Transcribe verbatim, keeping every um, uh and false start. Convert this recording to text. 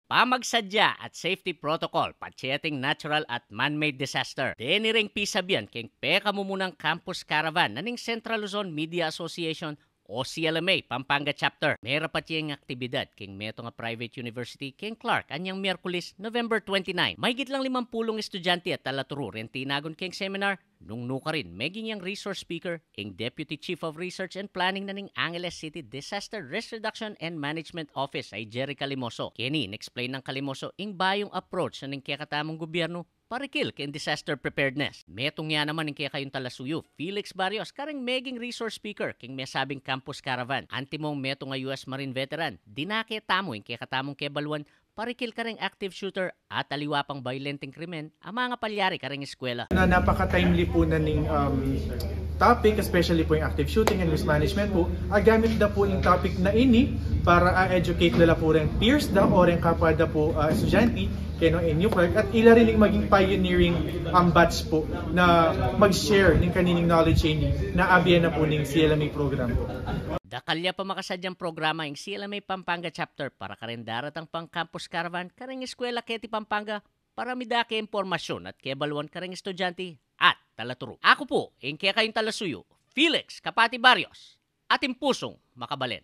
Pamagsadya at safety protocol patse ating natural at man-made disaster. Deni reng pisabian keng pekamumunang campus caravan na ning Central Luzon Media Association o C L M A Pampanga Chapter. Merapat yang aktibidad keng metung a private university keng Clark anyang Miyerkules, November twenty-nine. Mahigit lang limampulung estudyante at talaturu reng tinagun keng seminar. Nung nukarin, meging yang resource speaker ing Deputy Chief of Research and Planning na ning Angeles City Disaster Risk Reduction and Management Office, a i Jerry Calimoso. Keni, in-explain nang Calimoso ing bayung approach na ning kekatamung gubyernu parikil keng disaster preparedness. Metung ya naman ing kekayung talasuyu, Felix Barrios, kareng meging resource speaker keng mesabing campus caravan. Antimong metung a U S Marine veteran, dinake tamu ing kekatamung kebaluan parikil kareng active shooter at aliwa pang bayolenteng krimen a mangapalyari kareng eskwela. Na napaka-timely po na ning, um, topic, especially po yung active shooting and risk management po. Agamit da po yung topic na ini para, ah, educate da la po reng peers da o reng kapwa da po, ah, estudyante keno in New Clark, at ila rin yung maging pioneering, um, batch po na mag-share ning kanining knowledge ini na abian na po ning C L M A program po. Dakal ya pa makasadyang programa ing C L M A Pampanga Chapter para kareng daratang pang campus caravan kareng eskwela keti Pampanga para midake impormasyun at kebaluan kareng estudyante at talaturu. Aku pu ing kekayung talasuyu, Felix Kapati Barrios, atin pusung makabalen.